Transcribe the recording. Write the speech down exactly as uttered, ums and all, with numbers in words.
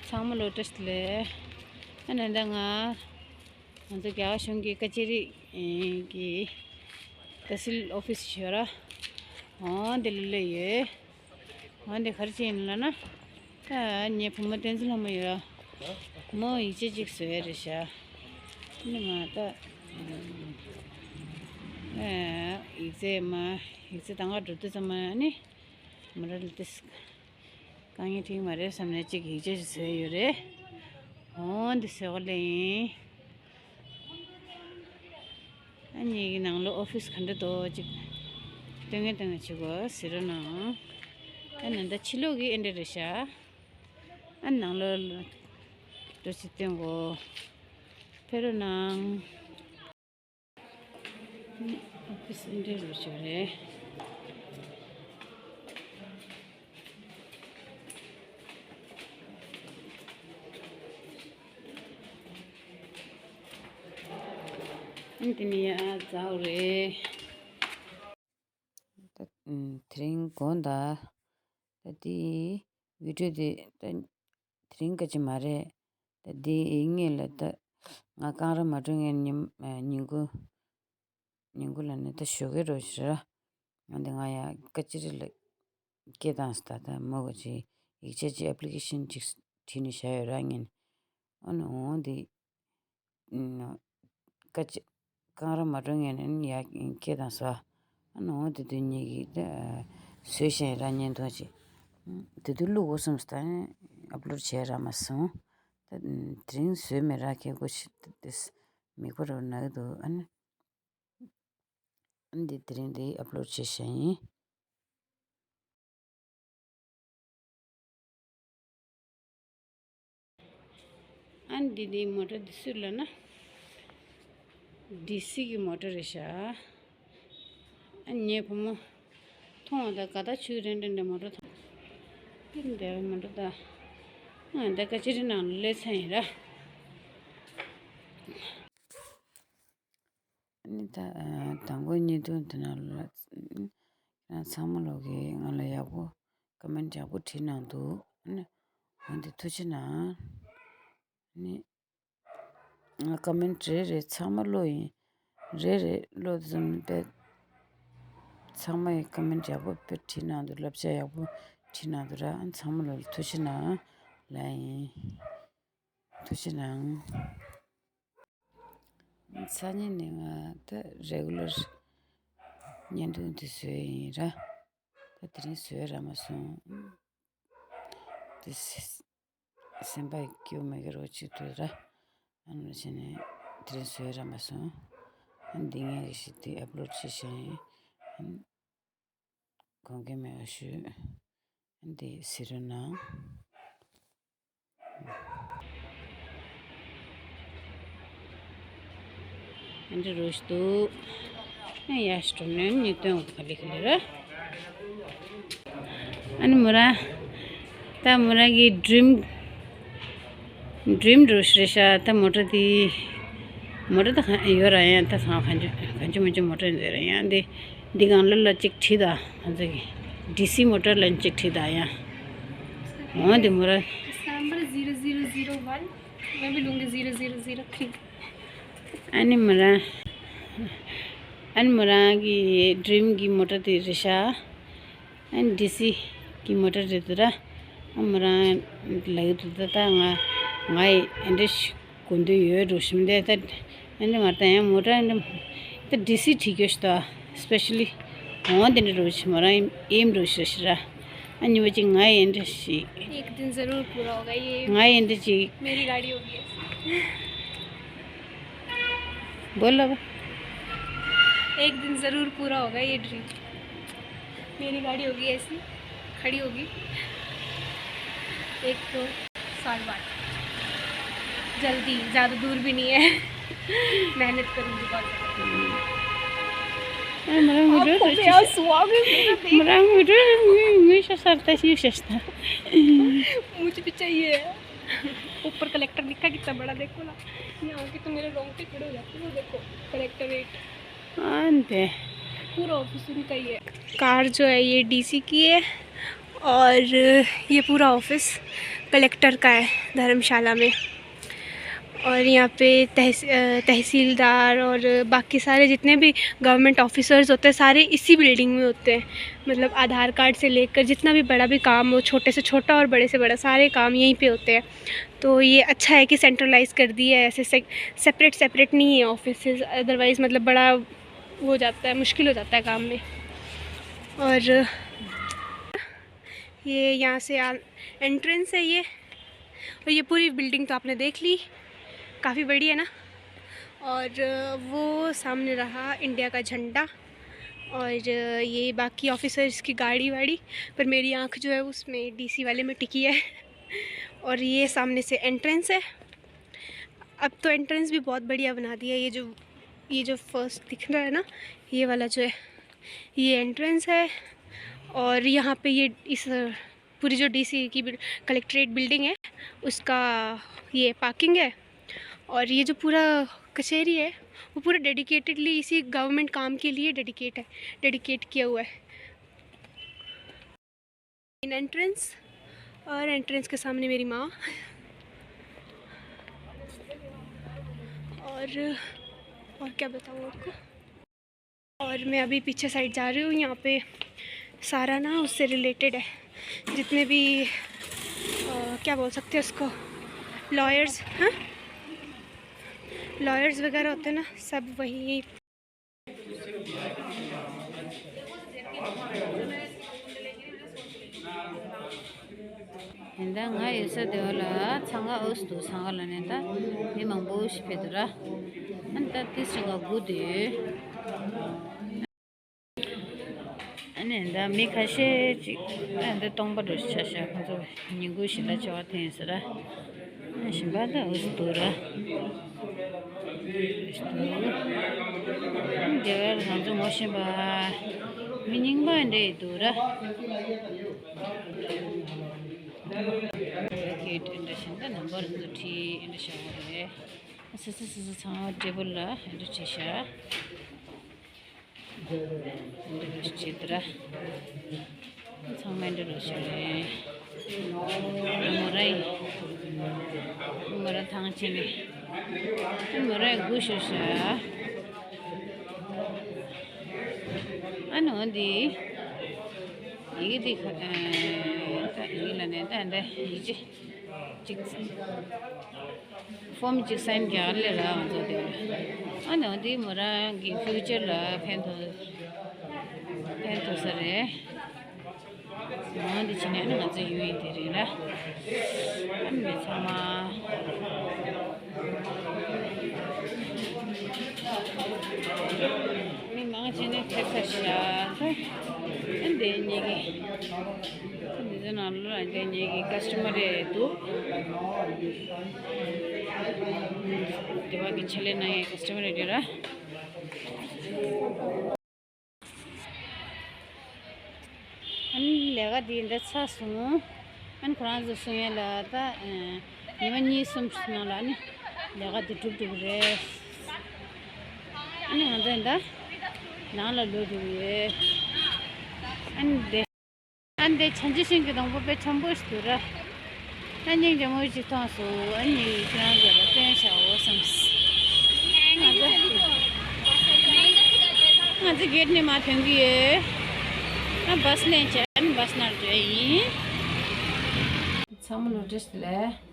ཚང་མ་ལོ་བཀྲ་ཤིས་བདེ་ལེགས། ཨ་ནི་ད་ང་ང་ཚོ་རྒྱ་གར་གཞུང་གི་ཀ་ཅི་རི་གི་ཏ་སིལ་ཨོ་ཕིས་ཞིག་ཡོད་ར། འོ་འདི་ལ་སླེབས་ཡོད། འོ་འདི་ག་རེ་བྱས་ཡིན་ལབ་ན། ད་ངའི་བུ་མོ་བསྟན་འཛིན་ལྷ་མོ་ཡོད་ར། བུ་མོ་ཡིག་ཆ་ཅིག་བཟོ་ཡ་རེད་ཤག་ཨ་ནི་ང་ད་ཡིག་ཚད་མ་ཡིག་ཚད་ད་ག་འགྲོ་དུས་ཙམ་པ་ནི་མོ་རང་ལ་ཏིས་དཀའ་ངལ་འཕྲད་ཀྱི་མ་རེད་བསམ་ནས་ཅིག་ཡིག་ཆ་ཞིག་བཟོས་ཡོད་རེད། འོ་འདི་བཟོས་ག་ལེ་ཡིན། ཨ་ནི་གི་ནང་ལོ་ཨོ་ཕིས་ག་འདྲ་འདུག་ཅིག་སྟོན་གིན་སྟོན་གིན་བྱེད་དགོས་ཟེར་རོ་ནང་། ཨ་ནི་ད་ཕྱི་ལོགས་གི་ཨེ་འདྲ་རེད་ཤག་ཨ་ནང་ལོ་འགྲོ་ཅིག་སྟོན་གོ་ཕེ་རོ་ནང་། ཨོ་ཕིས་འདྲ་རུ་ཆོག་རེད། ཨ་ནི་དེ་ནས་ཡར་འཛེགས་རེད། ད་དེ་རིང་དགོང་དག་ད་དེ་བི་ཌིའོ་དེ་ད་དེ་རིང་ག་ཅི་མ་རེད། ད་དེ་ཡིན་ངེས་ལ་ད་ང་རྐང་ར་མ་འགྲོ་ངེས་ཉིན་ཉིན་གུང་ཉིན་གུང་ལ་ནི་ད་ཞོགས་ཀས་རོགས་ཞེས་ར། ང་འདི་ང་ཡ་ཀ་ཅི་རི་ལ་སྐད་བཏང་སོང་། ད་ད་མོ་ག་ཅི་ཡིག་ཆ་ཅིག་ཨེབ་ལི་ཀེ་ཤན་ཅིག་བྲིས་ནས་བཞག་ཡོད་ར་ངས། ཨ་ནི་འོང་འདི་ཀ་ཅི་རྐང་ར་མ་འགྲོ་ངས་ནི་ཡ་སྐད་བཏང་སོང་། ཨ་ནི་འོང་དེ་དུས་ངེད་ཀྱིས་ད་བཟོས་བཞག་ཡོད་ར་བརྙན་ཐུང་ཅིག་དེ་དུས་བླུག་དགོས་བསམ་སོང་། ད་ཨབ་ལོཌ་བྱས་ར་མ་སོང་། ད་དེ་རིང་བཟོས་མེད་ར་ཁྱེད་སྒོ་ཕྱེ་དེ་མིག་པ་རུ་ན་གི་འདུག་ཨ་ནི། ཨ་ནི་འདི་དེ་རིང་འདི་ཨབ་ལོཌ་བྱས་བཞག་ཡིན། ཨ་ནི་འདི་འདི་མོ་ཊ་འདི་སུ་ལབ་ན། ཌི་སི་གི་མོ་ཊ་རེད་ཤག་ཨ་ནི་ངའི་བུ་མོ་མཐོང་བ་དང་དགའ་ཐག་ཆོད། རེད་འདྲ་འདྲ་མོ་ཊ་མཐོང་། འདི་འདྲ་མོ་ཊ་དང་། ང་འདི་ཀ་ཅི་རི་ནང་ལ་སླེབས་ཚར་ཡིན་ར། ཨ་ནི་ད་དང་པོ་བརྙན་ཐུང་འདི་ནང་ལ་ཁྱེད་རང་ཚང་མ་ལོག་གིས་ང་ལ་ཡག་པོ་ཀོ་མེན་ཊི་ཡག་པོ་བྲིས་གནང་འདུག་ཨ་ནི་འོ་འདི་ཐུགས་རྗེ་གནང་། ཨ་ནི་ང་ཀོ་མེན་ཊི་རེ་རེ་ཚང་མ་ཀློག་ཡིན། རེ་རེ་ཀློག་ཙམ་པས་ཚང་མ་ཡི་ཀོ་མེན་ཊི་ཡག་པོ་དཔེ་བྲིས་གནང་འདུག་བསླབ་བྱ་ཡག་པོ་བྲིས་གནང་འདུག་ར། ཨ་ནི་ཚང་མ་ལོག་ལ་ཐུགས་རྗེ་གནང་ལབ་ཡིན། ཐུགས་རྗེ་གནང་། སང་ཉིན་ནས་ང་ད་རེ་གུ་ལར་བརྙན་ཐུང་འདི་བཟོས་ཡིན་ར། ད་དེ་རིང་བཟོས་ར་མ་སོང་། དེ་སེམས་པ་སྐྱིད་པོ་མེད་ཀྱི་རོ་གཅིག་འདུག་ར། ཨ་ནི་བྱས་ནས་དེ་རིང་བཟོས་ར་མ་སོང་། ཨ་ནི་འདི་ངས་ཞིག་དེ་ཨབ་ལོཌ་བྱས་བཞག་ཡིན། ཨ་ནི་དགོངས་འགལ་མེད་པ་ཞུ། ཨ་ནི་འདི་གཟིགས་རོགས་གནང་། ཨ་འདྲ་རོ་ཞིག་འདུག་ཨ་ཡ་ཞིག་འགྲོ་ནས་ཉིས་སྟོན་ག་ལེ་ག་ལེ་ར། ཨ་ནི་མོ་ར། ད་མོ་ར་གི་ཌི་རིམ། ཌི་རིམ་རོ་ཞིག་རེད་ཤག་ད་མོ་ཊ་དེ། མོ་ཊ་ད་གང་ཡོད་ར་ཡང་ད་སང་གང་ཅི་གང་ཅི་མོ་ཅི་མོ་ཊ་ཡོད་ར་ཡང་དེ། འདི་གང་ལ་ལ་གཅིག་བྲིས་ད་ང་ཚོ་གི་ཌི་སི་མོ་ཊ་ལ་གཅིག་བྲིས་ད་ཡང་། འོ་འདི་མོ་ར། Number zero zero zero one. मैं भी लूँगी zero zero zero three. ཨ་ནི་མོ་རང་། ཨ་ནི་མོ་རང་གི་ཌི་རིམ་གི་མོ་ཊ་དེ་རེད་ཤག་ཨ་ནི་ཌི་སི་གི་མོ་ཊ་རེད་འདུག་ར། ཨ་མོ་རང་ལ་ཡོད་འདུག་ད་ད་ང་ང་ཡི་ཨེ་འདྲ་ཞིག་དགོས་འདུན་ཡོད་འགྲོ་ཞིམ་དེ་ད། ཨ་ནི་ང་ད་ཡང་མོ་ཊ་ཨ་ནི་ད་ཌི་སི་བྲིས་རྒྱུ་ཞིག་ད་སི་པེ་ཤ་ལི་འོང་དེ་འདྲ་རུ་ཞིམ་མོ་རང་ཨེམ་རུ་ཞིག་ཞིག་ར། ཨ་ཉི་མ་ཅིག་ང་ཡི་ཨེ་འདྲ་ཞིག एक दिन ज़रूर पूरा होगा ये। ང་ཡི་ཨེ་འདྲ་ཅིག मेरी गाड़ी होगी ऐसी। बोल अब। एक दिन ज़रूर पूरा होगा ये ड्रीम। मेरी गाड़ी होगी ऐसी, खड़ी होगी एक साल बाद। जल्दी, ज़्यादा दूर भी नहीं है। मेहनत करूँगी बहुत ज़्यादा। ए, मरंग आप मुझे हो गया, सुहाग है मेरा, देख। मरंग मुझे, मुझे शस्ता, शस्ता। मुझे भी चाहिए। ऊपर कलेक्टर लिखा कितना बड़ा, देखो ना। यहाँ आके तो मेरे रोंगटे खड़े हो जाते हैं। वो देखो, कलेक्टोरेट। हाँ, दे। पूरा ऑफिस उनका ही है। कार जो है, ये डीसी की है और ये पूरा ऑफिस कलेक्टर का है धर्मशाला में। और यहाँ पे तहस-, अ, तहसीलदार और बाकी सारे जितने भी गवर्नमेंट ऑफिसर्स होते हैं, सारे इसी बिल्डिंग में होते हैं। मतलब, आधार कार्ड से लेकर जितना भी बड़ा भी काम हो, छोटे से छोटा और बड़े से बड़ा, सारे काम यहीं पे होते हैं। तो ये अच्छा है कि सेंट्रलाइज कर दिया है, ऐसे से-, सेपरेट सेपरेट नहीं है ऑफिसेज, अदरवाइज, मतलब, बड़ा वो हो जाता है, मुश्किल हो जाता है काम में। और ये यहाँ से आ-, एंट्रेंस है ये। और ये पूरी बिल्डिंग तो आपने देख ली, काफ़ी बड़ी है ना। और वो सामने रहा इंडिया का झंडा। और ये बाकी ऑफिसर्स की गाड़ी वाड़ी, पर मेरी आंख जो है, उसमें डीसी वाले में टिकी है। और ये सामने से एंट्रेंस है। अब तो एंट्रेंस भी बहुत बढ़िया बना दिया है। ये जो, ये जो फर्स्ट दिख रहा है ना, ये वाला जो है, ये एंट्रेंस है। और यहाँ पे ये इस पूरी जो डीसी की बिल-, कलेक्ट्रेट बिल्डिंग है, उसका ये पार्किंग है। और ये जो पूरा कचहरी है, वो पूरा डेडिकेटेडली इसी गवर्नमेंट काम के लिए डेडिकेट है, डेडिकेट किया हुआ है। मेन एंट्रेंस, और एंट्रेंस के सामने मेरी माँ। और, और क्या बताऊँ आपको। और मैं अभी पीछे साइड जा रही हूँ। यहाँ पे सारा ना उससे रिलेटेड है, जितने भी, अ, क्या बोल सकते हैं उसको, लॉयर्स, हाँ, लॉयर्स वगैरह होते हैं ना, सब वही। ཡིན་ད་ང་ཡོད་ས་དེ་བ་ལ་འཚང་ཁ་འོ་སི་འདུག་འཚང་ཁ་ལ་ནས་ད་མི་མང་པོ་ཞིག་ཕེབས་འདུག་ར། ཨ་ནི་ད་ཏིས་ཅང་ག་སྒུག་བསྡད་ཡོད། ཨ་ནི་ད་མི་ཁ་ཤས་ཅིག་ད་འདི་སྟོང་པ་འགྲོ་ཞིག་ཆ་ཤག་ཁོང་ཚོ་ཉིན་གུང་ཞིག་ལ་བྱ་བ་དེ་ཡིན་ས་ར། ཨ་ནི་ཞིམ་པ་ད་འོ་སི་འདུག་ར། རྒྱ་གར་ང་ཚོ་ངོ་ཤེས་པ་མི་རྙིང་པ་འདྲ་ཡི་འདུག་ར། ཁྱེད་འདྲ་བཞིན་ད་ནམ་བར་འདུག་ཁྲིད་འདྲ་བྱ་བ་རེད། སི་སི་སི་སི་ཚང་མ་ཊེ་བལ་ལ་འདྲ་བྱས་ཤག་འདྲ་བྱས་ཏེ་ར། ཚང་མ་འདྲ་བྱས་རེད། མོ་ར་ཡི། མོ་ར་ཐང་ཆེན་ནས། མོ་ར་ཡི་སྒུག་ཤོག་ཤག་ཨ་ནི་འོ་འདི། ཡི་གེ་འདི་ཁ་ཨ་ད་ཡི་གེ་ལ་ནས་ད་འདི་ཡི་གེ་ཅིག་ཅིག་ཧྥོམ་གཅིག་སའིན་རྒྱག་ལེ་ར་ང་ཚོ་དེ་ཨ་ནི་འོ་འདི་མོ་རང་གི་ཕིའུ་ཅར་ལ་ཕན་ཐོགས་ཕན་ཐོགས་ས་རེད། འོ་འདི་བྱས་ནས་ཨ་ནི་ང་ཚོ་ཡུལ་ཡིན་དེ་རེད་ར། ཨ་ནི་མི་ཚང་མ་མི་མང་ཆེ་ནས་ཕེབས་ཚར་ཤག་ཨ་འདི་གཉིས་ཀྱི། འདི་ཚོ་ནང་ལོགས་ལ་འདི་གཉིས་ཀྱི་ཀ་སི་ཊ་མར་རེད་འདུག་དེ་བ་གི་ཆེད་ལས་གནང་ཡས་ཀ་སི་ཊ་མར་རེད་ར། ཨ་ནི་ལས་ཀ་འདི་འདྲ་ཚར་སོང་། ཨ་ནི་ཁོ་རང་ཚོ་གསུང་ཡས་ལ་ད་ཉི་མ་གཉིས་གསུམ་ནང་ལ་ཨ་ནི་ལས་ཀ་འདི་གྲུབ་འགྲོ་གི་རེད། ཨ་ནི་ང་ཚོ་ད་ནང་ལ་ལོག་འགྲོ་གི་ཡོད། ཨ་ནི་དེ། ཨ་འདི་བྱང་ཆུབ་ཤིང་གི་སྡོང་པོ་དཔེ་འཆམ་པོ་ཞིག་འདུག་ར། ཨ་སྙིང་རྗེ་མོ་ཞིག་མཐོང་སོང་། ཨ་ནི་ཁྱེད་རང་ཚོ་ལ་སྟོན་བྱའོ་བསམས། ང་ཚོ་ང་ཚོ་གེ་ཊི་ནས་མར་ཐོན་གྱི་ཡོད། ཨ་བྷ་སི་ལེན་བྱས། ཨ་ནི་བྷ་སི་ནང་འགྲོ་ཡ་ཡིན། ཚང་མ་ལོ་བཀྲ་ཤིས་བདེ་ལེགས།